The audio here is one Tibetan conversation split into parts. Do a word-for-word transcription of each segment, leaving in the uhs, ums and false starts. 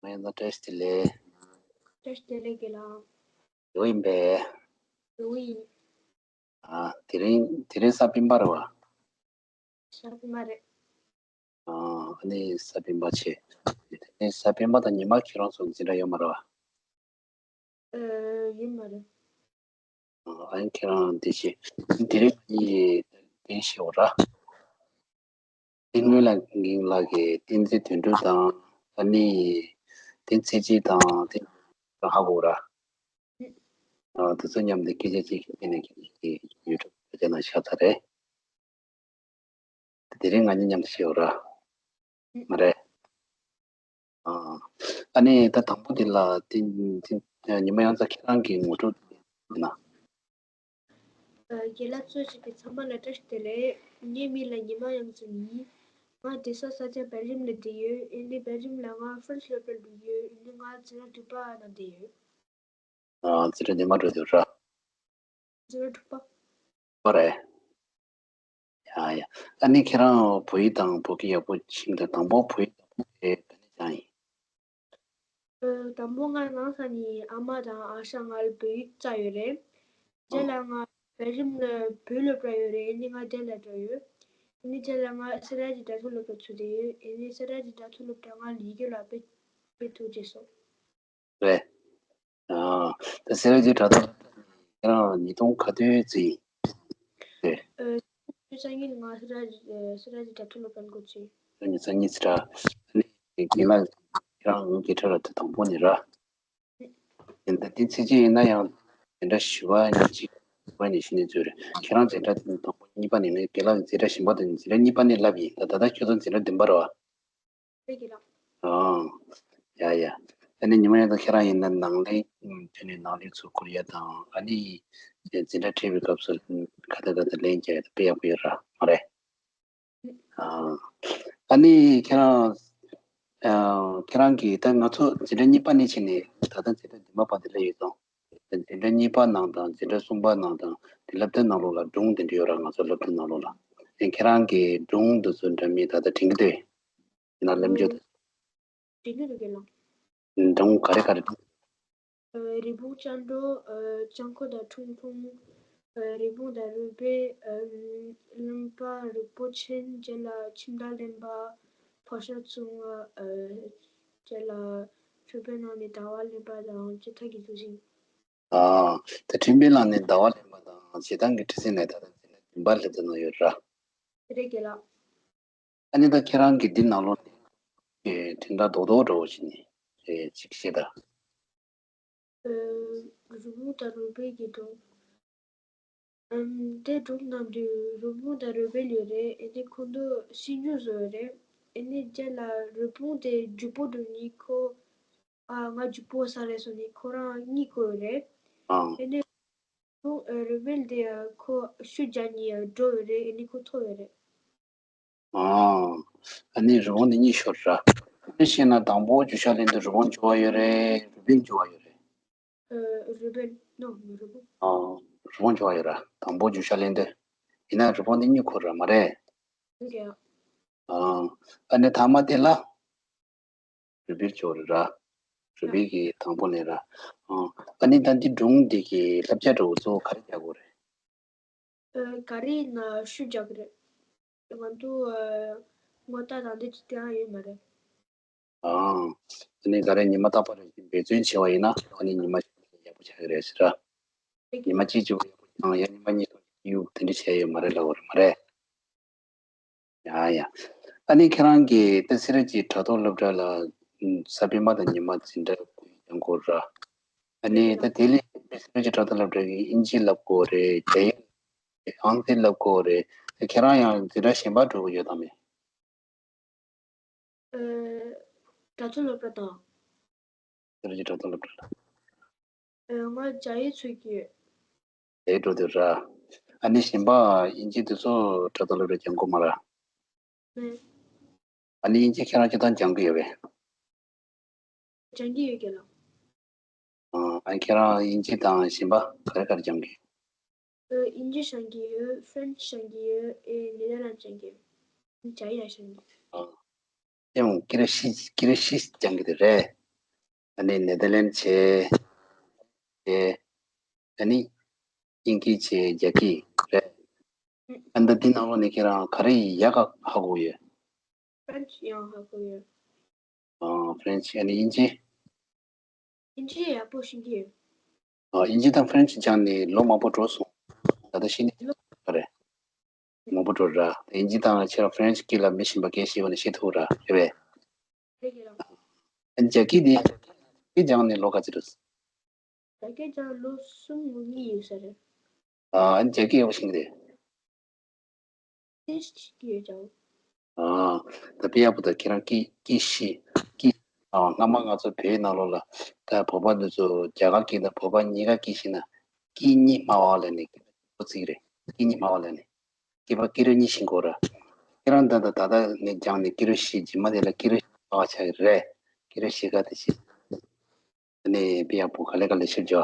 ང་ཡང་ན་བཀྲ་ཤིས་བདེ་ལེགས། བཀྲ་ཤིས་བདེ་ལེགས་དགེ་ལགས། ཡོད་ཡིན་པས། ཡོད་ཡིན། ཨ། དེ་རིང་དེ་རིང་གཟའ་སྤེན་པ་རེད་བ། གཟའ་སྤེན་པ་རེད། ཨ་ནི་གཟའ་སྤེན་པ་བྱས། དེ་ནས་གཟའ་སྤེན་པ་དང་ཉི་མ་ཁྱེད་རང་ཚོ་འཛིན་གྲྭ་ཡོད་མ་རེད་བ། ཨ། ཡོད་མ་རེད། ཨ་ནི་ཁྱེད་རང་དེ་བྱས། དེ་རིང་གི་དེ་ཤེས་འོ་ར། དེ་སྔོན་ལ་འགན་ལགས་ཀྱི་བསྟན་འཛིན་དོན་གྲུབ་དང་། ཨ་ནི་དེ་ཚེ་སྐྱིད་དང་དེ་ཧ་གོ་ར། ཨ། དེ་ཚོ་མཉམ་དུ་སྐད་ཆ་གཅིག་བཤད་ནས་ཀྱི་ཡུ་ཊུབ་དེ་ན་ཤ་ཚ་རེད། དེ་རིང་ང་གཉིས་མཉམ་དུ་བཤད་འོ་ར། མ་རེད། ཨ། ཨ་ནི་ད་དང་པོ་དེ་ལ་དེ་དེ་ཉི་མ་ཡང་ཚ་ཁྱེད་རང་གི་ངོ་སྤྲོད་ཡིན་ན། ཨ། རྒན་ལགས་གཙོ་བྱས་པའི་ཚང་མ་ལ་བཀྲ་ཤིས་བདེ་ལེགས། ངའི་མིང་ལ་ཉི་མ་དབྱངས་འཛོམས་ཡིན། ང་བསྡད་ས་ས་ཆ་སྦེལ་ཇམ་ལ་བསྡད་ཡོད། ཨ་ནི་སྦེལ་ཇམ་ལ་ང་ཧྥ་རན་སི་སློབ་གྲྭར་འགྲོ་གི་ཡོད། ཨ་ནི་ང་འཛིན་གྲྭ་དྲུག་པ་ནང་བསྡད་ཡོད། ཨ། འཛིན་གྲྭ་འདི་མ་འགྲོ་དུས་ར། འཛིན་གྲྭ་དྲུག་པ། པ་རེད། ཡ་ཡ། ཨ་ནི་ཁྱེད་རང་བོད་ཡིག་དང་བོད་སྐད་ཡག་པོ་ཤེས་ཀྱི་འདུག་དང་པོ་བོད་ཡིག་དང་བོད་སྐད་ག་ནས་སྦྱངས་ཡིན། ཨ། དང་པོ་ང་ནང་ས་ནས་ཨ་མ་དང་ཨ་ཞང་ང་ལ་བོད་ཡིག་བསླབས་ཡོད་རེད། ཨ། རྗེས་ལ་ང་སྦེལ་ཇམ་ལ་བོད་སློབ་གྲྭ་ཡོད་རེད། ཨ་ནི་ང་དེ་ལ་འགྲོ་ཡོད། ཨ་ནི་རྗེས་ལ་ང་སེ་ར་བྱེས་དགྲ་ཐོག་སློབ་གྲྭ་ཚུད་བསྡད་ཡོད། ཨ་ནི་སེ་ར་བྱེས་དགྲ་ཐོག་སློབ་གྲྭ་ང་ལ་ཡི་གེ་ལ་དཔེ་དཔེ་ཐུགས་རྗེ་ཆེ། རེད། ཨ། ད་སེ་ར་བྱེས་དགྲ་ཐོག་ཁྱེད་རང་ཉིས་སྟོང་ག་དུས་ཚུད་ཡིན། རེད། ཨ། ཆུ་ཚོད་གཉིས་ང་སེ་ར་སེ་ར་བྱེས་དགྲ་ཐོག་སློབ་གྲྭར་འགོ་ཚུགས། ཉི་ཚེ་གཉིས་ཚེ་ར། ཨ་ནི་རྒན་ལགས་ཁྱེད་རང་ངའི་སྐད་ཆ་ལ་དེ་དང་པོ་ནས་ར། ཡིན་ད་དེ་ཚེ་གཅིག་ཡིན་ན་ཡང་དེ་འདྲ་ཞུ་བ་ཡིན་གཅིག་བ་ནས་ཞུ་ནས་ཚུད་རེད། ཁྱེད་རང་འཛིན་གྲྭ་དེ་དང་པོ་གཉིས་པ་ནས་ནི་རྒན་ལགས་འཛིན་གྲྭ་གཞན་པ་དང་འཛིན་གྲྭ་གཉིས་པ་ནས་བསླབས་ཡིན། ད་ད་ལྟ་ཁྱོད་ཚོ་འཛིན་གྲྭ་བདུན་པ་རེད་བ། རེད་རྒན་ལགས། ཨང་། ཡ་ཡ། ཨ་ནི་ཉི་མ་ཡང་དང་ཁྱེད་རང་ཡིན་ན་ནང་ལས་ཁྱོད་ནས་ནང་ལས་ཚུར་ཁུར་ཡ་དང་ཨ་ནི་འཛིན་གྲྭ་ཁྲིད་པའི་སྐབས་སུ་ག་ད་ག་ད་ལན་རྒྱག་ཡ་དང་དཔེ་ཡག་པོ་ཡོད་ར་མ་རེད། ཨ་ནི་ཁྱེད་རང་། ཨ། ཁྱེད་རང་གིས་ད་ང་ཚོ་འཛིན་གྲྭ་གཉིས་པ་ནས་ཕྱིན་ནས་ད་ལྟ་འཛིན་གྲྭ་བདུན་པ་བར་དུ་སླེབས་ཡོད་ཙང་། འཛིན་གྲྭ་གཉིས་པ་ནང་དང་འཛིན་གྲྭ་གསུམ་པ་ནང་དང་དེ་སློབ་དེབ་ནང་ལོགས་ལ་སྒྲུང་དེ་འདྲ་ཡོད་ར། ང་ཚོ་སློབ་དེབ་ནང་ལོགས་ལ། ཨ། ཁྱེད་རང་གིས་སྒྲུང་འདི་ཚོ་འདྲ་མིན་ད་ལྟ་དྲན་གྱི་འདུག་ཡིན་ན་ལབ་རྒྱུ་དེ། དྲན་གྱི་འདུག་རྒན་ལགས། སྒྲུང་ག་རེ་ག་རེ་སྒྲུང་། ཨ། རི་བོང་ཅལ་འདྲོགས། ཨ། ལྕགས་འཁོར་དང་ཁྲུང་ཁྲུང་། ཨ། རི་བོང་དང་རུས་སྦལ། ཨ། གླིང་པ་རིག་པོ་ཆེན། རྗེས་ལ་ཁྱིམ་བདག་གླིང་པ། ཕོ་གསར་བཙུན་མ། ཨ། རྗེས་ལ་ཁྲོན་པའི་ནང་ནས་ཟླ་བ་གླིང་པ་དང་བཅས་ཐབས་ཀྱི་གཟུགས་ཅན། ཨ། ད་ཁྲོན་པའི་ནང་ནས་ཟླ་བ་གླིང་པ་དང་ཞེ་སྡང་གི་ཁྲི་སེང་ནས་ད་ལྟ་འཛིན་གྲྭ་བདུན་པ་སླེབས་ཚར་ནས་ཡོད་ར། རེད་རྒན་ལགས། ཨ་ནི་ད་ཁྱེད་རང་གིས་འདི་ནང་ལོགས་ནས་དོན་དག་རྡོག་རྡོག་འདྲ་བོ་ཞིག་ནས་ཅིག་བཤད་དང་། ཨ། རི་བོང་དང་རུས་སྦལ་གྱི་སྒྲུང་། ཨམ། དེ་སྒྲུང་ནང་དུ་རི་བོང་དང་རུས་སྦལ་ཡོད་རེད། ཨ་ནི་ཁོ་ཚོ་སྲིད་ཇུས་བཟོ་ཡོད་རེད། ཨ་ནི་རྗེས་ལ་རི་བོང་དེ་རྒྱུག་པོ་འགྲོ་ནི་ཁོ། ཨ། ང་རྒྱུག་པོ་ཟ་རེད་ཟེར་ནས་ཁོ་རང་གཉིད་ཁུག་ཡོད་རེད། ཨང་། ཨ་ནི་རུས་སྦལ་དེ་ཁོ་ཤུགས་རྒྱག་ནས་འགྲོ་ཡོད་རེད། ཨ་ནི་ཁོ་ཐོབ་ཡོད་རེད། ཨང་། ཨ་ནི་རི་བོང་ནི་གཉིད་ཤོར་ར། ཨ་ནི་བཤད་ན་དང་པོ་རྒྱུག་ཤར་ལེན་དུས་རི་བོང་འབྱོར་བ་ཡོད་རེད། རུས་སྦལ་འབྱོར་བ་ཡོད་རེད། ཨ། རུས་སྦལ། ནོ། རི་བོང་། ཨང་། རི་བོང་འབྱོར་བ་ཡོད་ར། དང་པོ་རྒྱུག་ཤར་ལེན་དུས། ཡིན་ན་རི་བོང་ནི་གཉིད་ཁུག་ར་མ་རེད། རེད་ཀྱང་། ཨང་། ཨ་ནི་ཐ་མ་དེ་ལ། རུས་སྦལ་འབྱོར་ར། རུས་སྦལ་གྱི་དང་པོ་ནས་ར། ཨང་། ཨ་ནི་ད་འདི་སྒྲུང་འདི་གི་བསླབ་བྱ་འདྲ་བོ་གཙོ་བོ་ག་རེ་རྒྱག་དགོས་རེད། ཨ། ག་རེ་ཡིན་ན་ཤུགས་རྒྱག་གི་རེད། ང་ཚོ་ཨ་ངོ་རྟགས་དང་འདི་ཅིག་སྟོན་ཡ་ཡོད་མ་རེད། ཨང་། ཨ་ནི་ག་རེ་ཉི་མ་རྟག་པར་འབད་བརྩོན་བྱས་པ་ཡིན་ན་ཨ་ནི་ཉི་མ་ཞིག་ཡག་པོ་ཆགས་ཀྱི་རེད་ཟེར་ར། ཉི་མ་གཅིག་གཅིག་པོ་ཡག་པོ་ཆགས་ཡ་ཉི་མ་གཉིས་གསུམ་གཡུག་དེ་འདྲ་བྱས་ཡོད་མ་རེད་ལབ་པ་རེད་མ་རེད། ཡ་ཡ། ཨ་ནི་ཁྱེད་རང་གིས་ད་སེ་ར་བྱེས་དྲ་ཐོག་སློབ་གྲྭ་ལ་ཨུམ་གཟའ་སྤེན་པ་དང་ཉི་མ་འཛིན་གྲྭ་སྐོར་ར། ཨ་ནི་ད་དེ་ལས་སེ་ར་བྱེས་དྲ་ཐོག་སློབ་གྲྭ་གི་དབྱིན་ཇི་བསླབ་དགོས་རེད། རྒྱ་ཡིག་ཨང་རྩིས་བསླབ་དགོས་རེད། ད་ཁྱེད་རང་ཡང་འཛིན་གྲྭ་གཞན་པ་འགྲོ་གི་ཡོད་དམ་མེད། ཨ། དྲ་ཐོག་སློབ་གྲྭ་དང་། དེ་རིང་གི་དྲ་ཐོག་སློབ་གྲྭ་ལ། ཨ། ང་རྒྱ་ཡིག་ཚུད་ཀྱི་ཡོད། རྒྱ་ཡིག་འགྲོ་འདོད་ར། ཨ་ནི་གཞན་པ་དབྱིན་ཇི་དེ་ཚོ་དྲ་ཐོག་སློབ་གྲྭ་སྦྱང་དགོས་མ་ར། མེད། ཨ་ནི་དབྱིན་ཇི་ཁྱེད་རང་སྤྱིར་བཏང་སྦྱང་གི་ཡོད་པས། སྦྱང་གི་ཡོད་རྒན་ལགས། ཨ། ཨ་ཁྱེད་རང་དབྱིན་ཇི་དང་གཞན་པ་ག་རེ་ག་རེ་སྦྱང་གི། ཨ། དབྱིན་ཇི་སྦྱང་གི་ཡོད། ཧྥ་རན་སི་སྦྱང་གི་ཡོད། ཨེ། ནེ་ཐར་ལན་སྦྱང་གི་ཡོད། རྒྱ་ཡིག་ཡང་སྦྱང་གི་ཡོད། ཨ། ཡང་ཀི་རེ་བཞི་ཀི་རེ་བཞི་སྦྱང་གི་དེ་རེད། ཨ་ནི་ནེ་དར་ལན་བྱས། བྱས། ཨ་ནི་དབྱིན་སྐད་བྱས། རྒྱ་སྐད་རེད། ཨ་ནི་ད་འདི་ནང་ལོགས་ནས་ཁྱེད་རང་ག་རེ་ཡག་ག་ཧ་གོ་ཡོད། French ཡང་ཧ་གོ་ཡོད། ཨ། French ཨ་ནི་དབྱིན་ཇི། དབྱིན་ཇི་ཡག་པོ་ཤེས་ཀྱི་ཡོད། ཨ། དབྱིན་ཇི་དང་French སྦྱངས་ནས་ལོ་མང་པོ་འགྲོ་སོང་། ད་ལྟ་ཤེས་ནི་ག་རེ། མང་པོ་འགྲོ་ར། དབྱིན་ཇི་དང་ཁྱེད་རང་French སྐད་ལ་མི་ཤེས་པ་སྐད་ཤེས་པ་ནི་ཤེས་ཐུབ་ར། རེད་པས། རེད་ཀྱི་ར། ཨ། རྒྱ་སྐད་དེ། རྒྱ་སྐད་སྦྱངས་ནས་ལོ་ག་ཚོད་འགྲོ་སོང་། རྒྱ་སྐད་སྦྱངས་ལོ་གསུམ་ངོ་གཉིས་ཡིན་ས་རེད། ཨ། རྒྱ་སྐད་ཡག་པོ་ཤེས་ཀྱི་རེད། ཏིས་ཅིག་ཡོད་ཀྱང་། ཨ། ད་དཔེ་ཡག་པོ་ད་ཁྱེད་རང་སྐད་སྐད་ཤེས་སྐད། ཨ། སྔ་མ་ང་ཚོ་བོད་ནང་ལོགས་ལ་ད་བོད་པ་འདི་ཚོ་རྒྱ་གར་སྐད་དང་བོད་པ་གཉིས་ཀ་སྐད་ཤེས་ན་སྐད་གཉིས་སྨྲ་བ་ལབ་ནས་སྐད་པ་ཚིག་རེད། སྐད་གཉིས་སྨྲ་བ་ལབ་ནས་སྐད་པ་སྐད་རིགས་གཉིས་ཤེས་དགོས་ར། ཁྱེད་རང་ད་ད་ད་ད་ནས་སྦྱངས་ནས་སྐད་རིགས་ཤེས། རྗེས་མ་དེ་ལ་སྐད་རིགས་སྨྲ་བ་ཆགས་ཀྱི་རེད། སྐད་རིགས་ཤེས་ཀ་དེ་ཤེས། ཨ་ནི་དཔེ་ཡག་པོ་ག་ལེ་ག་ལེ་ཤེས་རྒྱུ།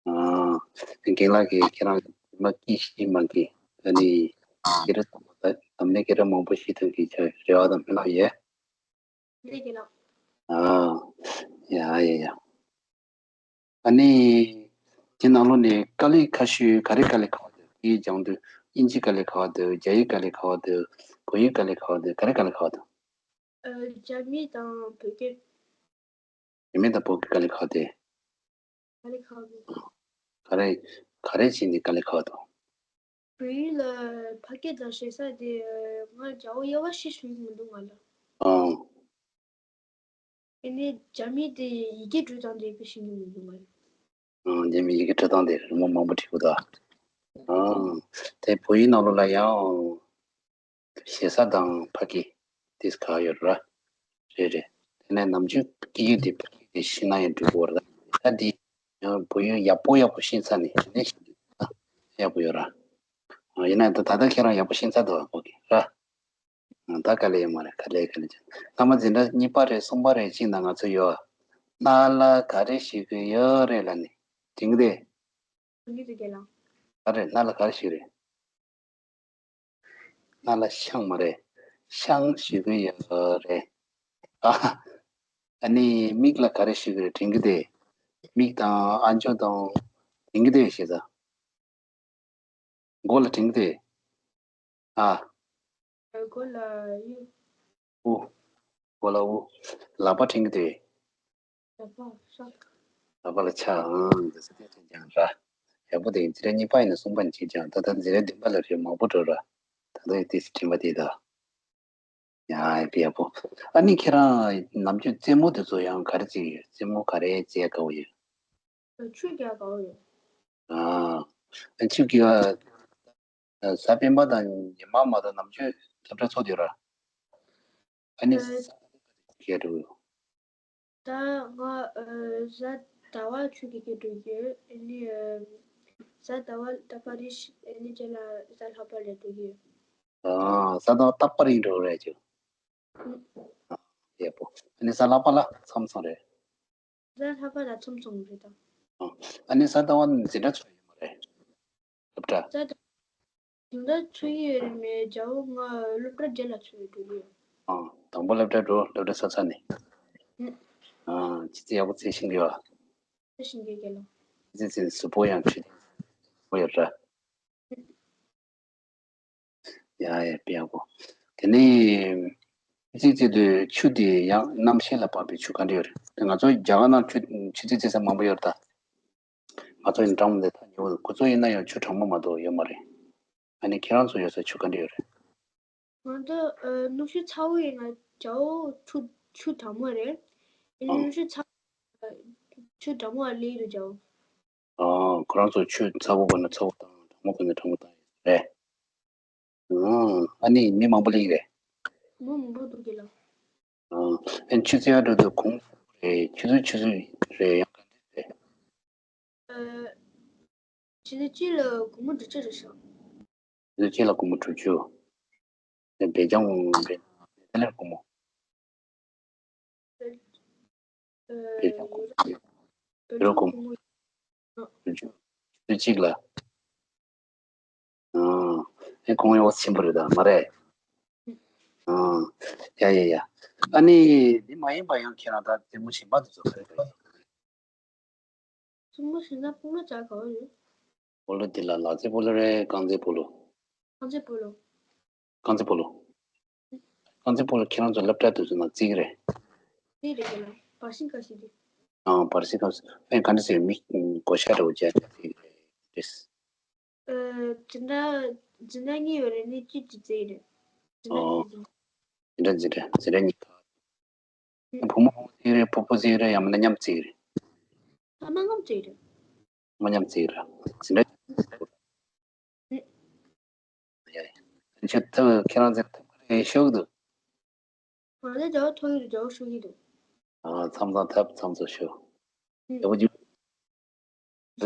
ཨ། རྒན་ལགས་ཀྱིས་ཁྱེད་རང་མ་སྐད་ཤེས་མ་གི། ཨ་ནི་སྐད་རིགས་དམ་ལས་སྐད་རིགས་མང་པོ་ཤེས་ཐུབ་ཀྱི་ཆ་རེ་བ་དང་སྨོན་ལམ་ཡོད། ལས་ཀྱི་ལགས། ཨ། ཡ་ཡ་ཡ། ཨ་ནི་དེ་ནང་ལོགས་ནས་དཀའ་ལས་ཁག་ཤོས་ག་རེ་དཀའ་ལས་ཁག་འདུག་སྐད་སྦྱང་དུས་དབྱིན་ཇི་དཀའ་ལས་ཁག་འདུག་རྒྱ་ཡིག་དཀའ་ལས་ཁག་འདུག་བོད་ཡིག་དཀའ་ལས་ཁག་འདུག་ག་རེ་དཀའ་ལས་ཁག་འདུག་ཨ། རྒྱ་མི་དང་བོད་སྐད། རྒྱ་མི་དང་བོད་སྐད་དཀའ་ལས་ཁག་སྟེ། དཀའ་ལས་ཁག་གི། ག་རེ་ག་རེ་བྱས་ནས་དཀའ་ལས་ཁག་དང་། བོད་ཡིག་ལ་ཕ་སྐད་དང་ཞེ་ས་དེ་ང་རྒྱ་བོ་དབྱེ་བ་ཤེས་ཤེས་ཀྱི་མི་འདུག་ང་ལ། ཨང་། ཨ་ནི་རྒྱ་མི་དེ་ཡི་གེ་འབྲི་སྟངས་དེ་དཔེ་ཤེས་ཀྱི་མི་འདུག་ང་ལ། ཨང་། རྒྱ་མི་ཡི་གེ་འབྲི་སྟངས་དེ་རི་མོ་མང་པོ་བྲིས་དགོས་ད། ཨང་། དེ་བོད་ཡིག་ནང་ལོགས་ལ་ཡང་། ཞེ་ས་དང་ཕ་སྐད་དེ་ཁག་ཡོད་ར། རེད་རེད། དེ་ནས་ནམ་རྒྱུན་སྐད་ཡིག་དེ་ཕ་སྐད་དེ་ཤེས་ན་ཡང་འགྲིག་གི་རེད། ད་འདི་ཡང་བོད་ཡིག་ཡག་པོ་ཡག་པོ་ཤེས་ཚར་ནས་ནས་ཤེས་ཡག་པོ་ཡོད་ར། ཨ། ཡིན་ན་ད་ད་ལྟ་ཁྱེད་རང་ཡག་པོ་ཤེས་ཚར་འདུག་ཨ། ཁོ་གི་ར། ཨ། ད་དཀའ་ལས་ཡོད་མ་རེད། དཀའ་ལས་དཀའ་ལས་ཅན། སྔ་མ་འཛིན་གྲྭ་གཉིས་པ་རེད་གསུམ་པ་རེད་ཅིག་ན་ང་ཚོ་ཡོད། སྣ་ལ་ག་རེ་ཞུ་གི་ཡོད་རེད་ལབ་ནས་དྲན་གི་དེ། དྲན་གི་འདུག་རྒན་ལགས། ག་རེ་སྣ་ལ་ག་རེ་ཞུ་རེད། སྣ་ལ་ཤང་མ་རེད། ཤང་ཞུ་གི་ཡོད་རེད། ཨ། ཨ་ནི་མིག་ལ་ག་རེ་ཞུ་གི་རེད་དྲན་གི་དེ། མིག་དང་ཨ་མཆོག་དང་དྲན་གི་དེ་ཞེས་ད། མགོ་ལ་དྲན་གི་དེ། ཨ། མགོ་ལ་དབུ། དབུ། མགོ་ལ་དབུ། ལག་པ་དྲན་གི་དེ། ལག་པ་ལ་ཤ། ལག་པ་ལ་ཆ། ཨང་། འདི་ཚོ་དེ་དྲན་ཀྱང་ར། ཡག་པོ་དེ་ཡིན། འཛིན་གྲྭ་གཉིས་པ་ཡིན་ན་གསུམ་པ་ནས་བྱེད་ཀྱང་ད་ལྟ་འཛིན་གྲྭ་བདུན་པ་ལ་རེད་མང་པོ་འགྲོ་ར། ད་ལྟ་ཡི་དེ་དྲན་པ་དེ་ད། ཡ་ཡ་དཔེ་ཡག་པོ། ཨ་ནི་ཁྱེད་རང་ནམ་རྒྱུན་རྩེད་མོ་དེ་ཚོ་ཡང་ག་རེ་རྩེ་གི་ཡོད། རྩེད་མོ་ག་རེ་རྩེ་དགའ་བོ་ཡོད། ཆུ་རྒྱག་དགའ་བོ་ཡོད། ཨ། ཆུ་རྒྱག་གཟའ་སྤེན་པ་དང་ཉི་མ་མ་གཏོགས་ནམ་རྒྱུན་སློབ་གྲྭ་ཚོགས་བསྡད་ཡོད་ར། ཨ་ནི་ཨ། ག་འགྲོ་གི་ཡོད། ད་ང་ཨ་གཟའ་ཟླ་བ་ཆུ་རྒྱག་གི་འགྲོ་གི་ཡོད། ཨ་ནི་ཨ་གཟའ་ཟླ་བ་རྟག་པར་རེ་ཞིག་ཨ་ནི་རྗེས་ལ་གཟའ་ལྷག་པ་ལ་འགྲོ་གི་ཡོད། ཨ། གཟའ་ཟླ་བ་རྟག་པར་ཡིན་འགྲོ་རེད་ཅུ། ཨ། ཡག་པོ། ཨ་ནི་གཟའ་ལྷག་པ་ལ་མཚམས་མཚམས་རེད། གཟའ་ལྷག་པ་ལ་མཚམས་མཚམས་རེད་ད། ཨ། ཨ་ནི་གཟའ་ཟླ་བ་འཛིན་གྲྭ་ཚོགས་ཡོད་མ་རེད། སློབ་གྲྭ། གཟའ་ཟླ་བ་འཛིན་གྲྭ་ཚོགས་ཀྱི་ཡོད་རེད་མེད། རྒྱལ་བོ་ང་སློབ་གྲྭ་བརྒྱད་ལ་ཚོགས་ཡོད་འགྲོ་གི་ཡོད། ཨ། དང་པོ་སློབ་གྲྭ་འགྲོ། སློབ་གྲྭ་ཚར་ཚར་ནས། ཨ། ཨ། ཆུ་ཚོད་ཡག་པོ་རྩེ་ཤེས་ཀྱི་ཡོད། རྩེ་ཤེས་ཀྱི་རྒན་ལགས། ཆུ་ཚོད་རྩེ་གཟུགས་པོ་ཡང་ཆུ་ཚོད་པོ་ཡོད་ར། ཡ་ཡ་དཔེ་ཡག་པོ། དེ་ནས་ཅི་ཅི་དུས་ཆུ་དེ་ཡང་རྣམ་ཤེས་ལ་དཔག་པའི་ཆུ་ག་འདྲ་ཡོད་རེད། དེ་ང་ཚོ་རྒྱ་གར་ནང་ཆུ་ཆུ་ཚོད་རྩེ་ས་མང་པོ་ཡོད་རེད་ད། ང་ཚོ་ཡིན་གྲངས་མང་དེ་ད་ཉོ་གི། ཁོ་ཚོ་ཡིན་ན་ཡང་ཆུ་གྲང་མོ་མ་གཏོགས་ཡོད་མ་རེད། ཨ་ནི་ཁྱེད་རང་ཚོ་ཡོད་ས་ཆུ་ག་འདྲ་ཡོད་རེད། ང་ཚོ་ཨ་ནུབ་ཕྱོགས་ཚ་བོ་ཡིན་ན་རྒྱ་བོ་ཆུ་ཆུ་གྲང་མོ་རེད། ཨ་ནི་ཨང་། ནུབ་ཕྱོགས་ཚ་ཆུ་གྲང་མོ་ལ་སླེབས་འདུག་རྒྱ་བོ། ཨ། ཁོ་རང་ཚོ་ཆུ་ཚ་བོ་དགོས་ན་ཚ་བོ་བཏང་། གྲང་མོ་དགོས་ན་གྲང་མོ་བཏང་ཡོད་རེད། ཨ། ཨ་ནི་མི་མང་པོ་སླེབས་ཀྱི་རེད། མི་མང་པོ་འདུག་རྒན་ལགས། ཨ། ཨ་ནི་ཆུ་རྩེ་ཡག་འགྲོ་དུས་གོང་རེད། ཆུ་ཚོད་ཆུ་ཚོད་རེད། ཡང་ག་འདྲ་རེད། ཨ། ཆུ་ཚོད་གཅིག་ལ་སྒོར་མོ་དྲུག་ཅུ་རེད་ཤག་ཆུ་ཚོད་གཅིག་ལ་སྒོར་མོ་དྲུག་ཅུ། ཨ། བོད་ལྗོངས་རེད། དེ་ལས་སྒོར་མོ། ཨ། བོད་ལྗོངས་སྒོར་མོ། ཡུ་རོ་སྒོར་མོ། ཨ། དྲུག་ཅུ། ཆུ་ཚོད་གཅིག་ལ། ཨ། ཨེ་གོང་ཡོང་ཆེན་པོ་རེད་ད་མ་རེད། ཨ། ཡ་ཡ་ཡ། ཨ་ནི་འདི་མ་ཡིན་པ་ཡང་ཁྱེད་རང་ད་རྩེད་མོ་གཞན་པ་དེ་ཚོ་ག་རེ་ག་རེ། རྩེད་མོ་ཟེར་ན་སྤོ་ལོ་རྩེ་ག་བ་ཡོད། སྤོ་ལོ་འདི་ལ་ལག་རྩེད་སྤོ་ལོ་རེད། རྐང་རྩེད་སྤོ་ལོ། རྐང་རྩེད་སྤོ་ལོ། རྐང་རྩེད་སྤོ་ལོ། རྐང་རྩེད་སྤོ་ལོ་ཁྱེད་རང་ཚོ་སློབ་གྲྭ་དུས་ཚོད་ནང་རྩེ་གི་རེད། རྩེ་རེད་ཁྱེད་རང་བར་ཤིང་ཁ་ཤི་དེ། ཨང་བར་ཤིང་ཁ་ཤི་ཨེ་ག་འདྲ་ཟེར་མི་གོ་ཤ་འདྲ་བོ་བྱས་རྩེ་གི་རེད། ཨ། འཛིན་གྲྭ་འཛིན་གྲྭ་གཉིས་ཡོད་རེད། ནི་གཅིག་གཅིག་རྩེ་རེད། འཛིན་གྲྭ་ཨོ། གཉིས་རྩེ། འཛིན་གྲྭ་འཛིན་གྲྭ་འཛིན་གྲྭ་གཉིས་ཀ། ཨུ། བུ་མོ་བུ་མོ་རྩེ་རེད། ཕྲུ་གུ་རྩེ་རེད། ཡང་མིན་ན་མཉམ་རྩེ་རེད། ཕ་མ་མཉམ་རྩེ་རེད། མ་མཉམ་རྩེ་རེད། འཛིན་གྲྭ། ཨུ། ཡ་ཡ། ཁྱེད་ཐབ་ཁྱེད་རང་ཚོ་ཐབ་ཀ་རེ་ཤོག་འདུག་ང་ཚོ་རྒྱ་བོ་ཐོག་ཡོད་རྒྱ་བོ་ཤོག་གི་འདུག་ཨ་མཚམས་མཚམས་ཐབ་མཚམས་མཚམས་ཤོག་ཨུ། ཡག་པོ་འཇུ།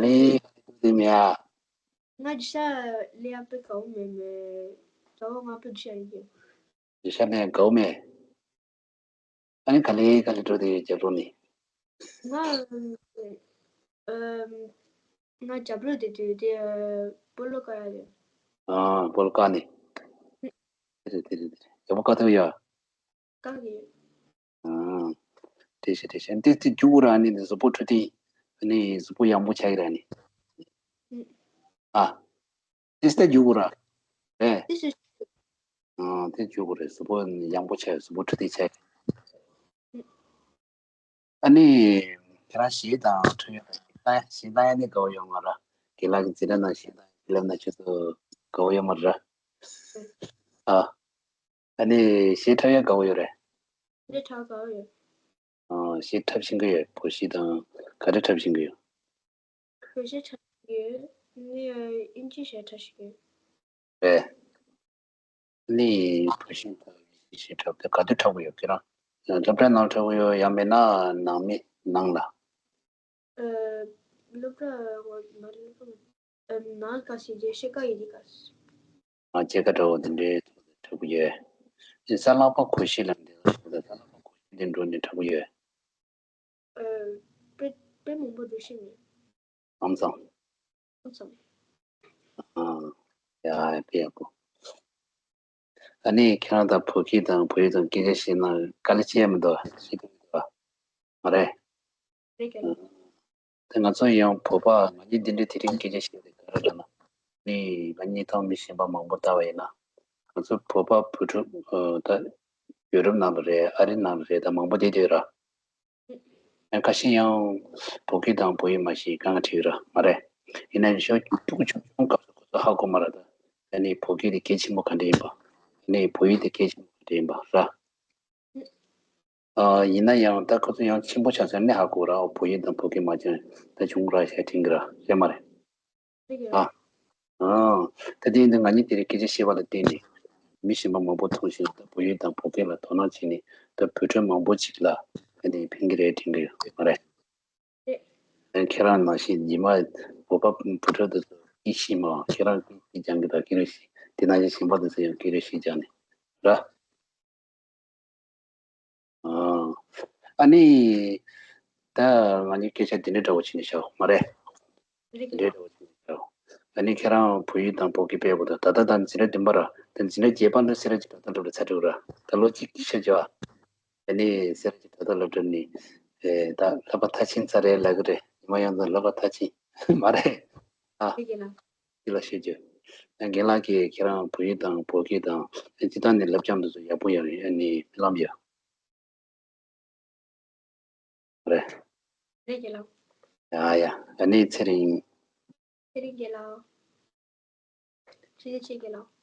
ལེ། ལེ་མེ་ཨ། ང་རྒྱུ་ཤ་ལེ་ཡ་པེ་གའུ་མེ་མེ། ད་བོ་ང་པེ་རྒྱུ་ཤ་ཡིན་གྱི། རྒྱུ་ཤ་ནས་གའུ་མེ། ཨ་ནི་ག་ལེ་ག་ལེ་འགྲོ་དེ་རྒྱབ་ལོག་ནི། ང་ཨམ་ང་རྒྱབ་ལོག་དེ་དུས་དེ་སྤོ་ལོ་ཀ་ཡ་རེད། ཨ་སྤོ་ལོ་ཀ་ནི། དེ་རེད་དེ་རེད་དེ་རེད། ཡག་པོ་ཀ་ཐུབ་ཡ། ཀ་གི། ཨ། དེ་ཤེས་དེ་ཤེས། འདི་ཚེ་རྒྱུག་ར་ནི་འདི་གཟུགས་པོ་འཕྲོད་བསྟེན། ཨ་ནི་གཟུགས་པོ་ཡང་པོ་ཆགས་ཀྱི་ར་ནི། ཨ། དེ་སྟ་རྒྱུག་ར། རེད། དེ་ཤེས། ཨ་དེ་རྒྱུག་རེད། གཟུགས་པོ་ཡང་པོ་ཆགས། གཟུགས་པོ་འཕྲོད་བསྟེན་ཆགས། ཨ་ནི་ཁྱེད་རང་གཞས་དང་འཁྲབ་ཡ་དང་གཞས་བཏང་ཡ་གཞས་བཏང་ཡ་ནི་དགའ་བོ་ཡོད་མ་ར། རྒན་ལགས་ཀྱི་འཛིན་གྲྭ་ནང་གཞས་བཏང་ཡ་ལབ་ན་ཁྱོད་ཚོ་དགའ་བོ་ཡོད་མ་ར། ཨ། ཨ་ནི་གཞས་འཁྲབ་ཡ་དགའ་བོ་ཡོད་རེད། གཞས་འཁྲབ་དགའ་བོ་ཡོད། ཨ་གཞས་འཁྲབ་ཤེས་ཀྱི་ཡོད། བོད་གཞས་དང་ག་རེ་འཁྲབ་ཤེས་ཀྱི་ཡོད། བོད་གཞས་འཁྲབ་ཤེས་ཀྱི་ཡོད། ནི་ཨིན་ཇི་གཞས་འཁྲབ་ཤེས་ཀྱི་ཡོད། རེད། ནི་བོད་གཞས་དང་གཞས་འཁྲབ་དེ་ག་དུས་འཁྲབ་ཀྱི་ཡོད། ཁྱེད་རང་སློབ་གྲྭའི་ནང་འཁྲབ་ཀྱི་ཡོད། ཡང་མིན་ན་ནང་མི་ནང་ལ། ཨ་སློབ་གྲྭ་ངོ་མ་རེད། སློབ་གྲྭ་ཨ་ནང་ག་ཞིག་རྒྱལ་སྤྱི་ཀ་ཡི་རི་ཀ་ཨ་སྐྱེས་ཀ་འདྲ་བོ་དེ་འདྲའི་ཐོག་ཏུ་འཁྲབ་ཀྱི་ཡོད། ཨ་ས་ལག་པ་གོས་ཤིག་ལ་འདི་ལ་ས་ལག་པ་གོས་ཤིག་དེ་འགྲོ་ནས་འཁྲབ་ཀྱི་ཡོད། ཨ་དཔེ་དཔེ་མང་པོ་འགྲོ་ཤེས་མེད། ཨམ་ཙང་། ཨམ་ཙང་། ཨ་ཡ་དཔེ་ཡག་པོ། ཨ་ནི་ཁྱེད་རང་དང་བོད་སྐད་དང་བོད་ཡིག་དང་སྐད་ཆ་བཤད་ན་དཀའ་ལས་ཅི་ཡང་མི་འདུག་ཤེས་ཀྱི་མི་འདུག་མ་རེད། རེད་ཀྱང་། དེ་ང་ཚོ་ཡང་བོད་པ་ང་གཉིས་འདི་འདྲའི་དེ་རིང་སྐད་ཆ་བཤད་དེ་ག་རེ་ལབ་ན། ནི་ང་གཉིས་ཐོག་མི་གཞན་པ་མང་པོ་ལྟ་བ་ཡིན་ན། ང་ཚོ་བོད་པ་བོད་ཕྲུག་ད་ཡུ་རོབ་ནང་ལ་རེད། ཨ་རི་ནང་ལ་རེད། ད་མང་པོ་བསྡད་ཡོད་ར། ཡང་ཁ་ཤས་ཡང་བོད་སྐད་དང་བོད་ཡིག་མ་ཤེས་གང་ག་བྲིས་ཡོད་ར་མ་རེད། ཡིན་ན་ཡང་ཤོག་ཁྱུག་ཆུང་ཆུང་སྐབས་སུ་ཁོ་ཚོ་ཧ་གོ་མ་ར། ད་ཨ་ནི་བོད་སྐད་དེ་གལ་ཆེན་པོ་ག་འདྲ་ཡིན་པ། ཨ་ནི་བོད་ཡིག་དེ་གལ་ཆེན་པོ་ག་འདྲ་ཡིན་པ་ར། ཨ་ཡིན་ན་ཡང་ད་ཁོ་ཚོ་ཡང་ཆེན་པོ་ཆགས་ཚར་ནས་ཧ་གོ་ར། ཨོ་བོད་ཡིག་དང་བོད་སྐད་མ་སྦྱངས་ད་ཆུང་ར་ཤ་དྲན་གི་ར་རེད་མ་རེད། ཨ། ཨ། ད་དེ་ཡིན་དུས་ང་གཉིས་དེ་རིང་སྐད་ཆ་བཤད་པ་ལ་བརྟེན་ནས་མི་གཞན་པ་མང་པོ་མཐོང་ཞིང་ད་བོད་ཡིག་དང་བོད་སྐད་ལ་དོ་སྣང་བྱས་ནས་ད་བོད་ཕྲུག་མང་པོ་ཅིག་ལ་ཨ་ནི་ཕན་གི་རེད་དྲན་གི་ཡོད་མ་རེད། ཨ་ཁྱེད་རང་ནང་བཞིན་ཉི་མ་བོད་པ་བོད་ཕྲུག་དེ་ཚོ་སྐད་ཤེས་མ་ཁྱེད་རང་སྐད་ཅིག་སྦྱང་གི་ད་སྐད་རེ་ཤེས་དེ་ནང་བཞིན་གཞན་པ་དེ་ཚོ་ཡང་སྐད་རེ་ཤེས་སྦྱང་ནས་ར། ཨ་ནི། ད་ང་གཉིས་སྐད་ཆ་འདི་འདྲ་འདྲ་བོ་བྱས་ནས་བྱའོ་མ་རེད། འདི་འདྲ་འདྲ་བོ་བྱས་ནས་བྱའོ། ཨ་ནི་ཁྱེད་རང་བོད་ཡིག་དང་བོད་སྐད་སྤེལ་བ་དང་ད་ལྟ་དང་འཛིན་གྲྭ་བདུན་པ་ར་དང་འཛིན་གྲྭ་བརྒྱད་པ་འདི་སེ་ར་བྱེས་ད་ལྟ་འགྲོ་ལ་ཚར་འགྲོ་ར་ད་ལོ་གཅིག་ཤ་རྒྱག་ཨ་ནི་སེ་ར་བྱེས་ད་ལྟ་སློབ་གྲྭ་ནི། ཨེ་ད་ལྷག་པ་མཐར་ཕྱིན་ཚར་རེད་ལབ་གི་རེད། ཉི་མ་ཡོངས་རྫོགས་ལྷག་པ་མཐར་ཕྱིན་མ་རེད། ཨ། འདི་ལ་ཤོད་རྒྱུ། རྒན་ལགས་ཀྱིས་ཁྱེད་རང་བོད་ཡིག་དང་བོད་སྐད་དང་སྤྱིར་བཏང་ནས་སློབ་སྦྱོང་འདི་ཚོ་ཡག་པོ་ཡོད་རེད། ཨ་ནི་སྨོན་ལམ་ཡོད་རེད། རེད་རྒན་ལགས། ཡ་ཡ། ཨ་ནི་ཚེ་རིང་། ཚེ་རིང་རྒན་ལགས། ཚེ་རིང་ཆེ་རྒན་ལགས།